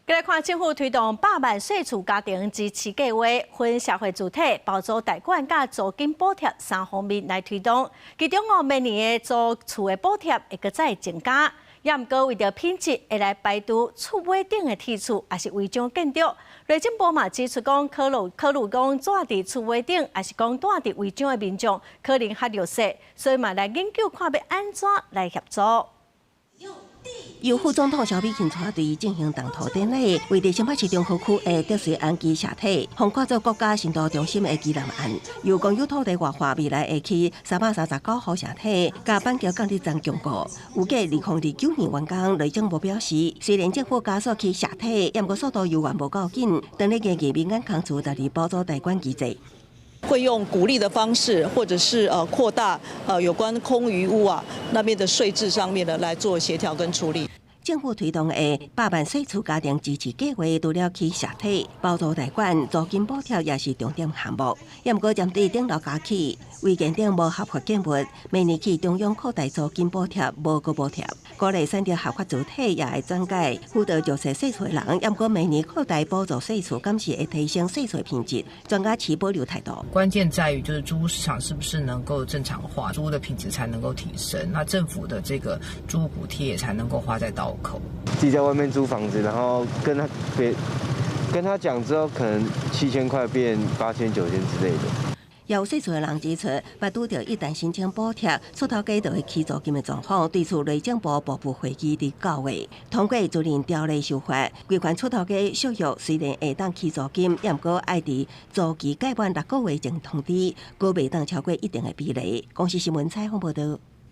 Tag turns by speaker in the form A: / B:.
A: 來看政府推動百萬細厝家庭支持計劃，分社會主體、包租代管佮租金補貼三方面來推動。其中哦，明年的租厝的補貼會閣再增加。也毋過為著品質，會來排除厝尾頂的鐵厝，抑是違章建築。內政部嘛指出講，考慮講住佇厝尾頂，抑是講住佇違章的民眾，可能較弱勢，所以嘛來研究看欲按怎來協助。
B: 由副總統蕭美琴帶隊進行動土典禮，位佇新北市中和區的竹穗安居社體，予看做國家新都中心的基南案，由公有土地活化未來會起339戶社體，佮板橋港鐵站共過，預計2029年完工。內政部表示，雖然政府加速起社體，毋過速度猶原無夠緊，當咧研究民間空厝佇包租代管機制。
C: 會用鼓勵的方式，或者是擴大有關空餘屋啊那邊的稅制上面的來做協調跟處理。
B: 政府推動的百萬細厝家庭支持計劃，除了起社體、包租代管、租金補貼，也是重點項目。也毋過針對頂樓加起，違建頂無合法建物，明年起中央擴大租金補貼，無閣補貼。鼓勵選擇合法主體，也會轉介輔導弱勢細厝的人。也毋過明年擴大補助細厝，敢是會提升細厝品質？專家持保留態度。
D: 關鍵在於就是租屋市場是不是能夠正常化，租屋的品質才能夠提升，那政府的這個租屋補貼也才能夠花在刀口。
E: 自己在外面租房子，然後跟他別跟他講之後，可能7000塊變8000、9000之類的。
B: 有細厝的人指出，捌拄著一旦申請補貼，出頭家就會起租金的狀況，對此內政部部部會議佇9月通過租賃條例修法，規範出頭家續約雖然會當起租金，也毋過愛佇租期屆滿6個月前通知，閣袂當超過一定的比例。公視新聞採訪報導。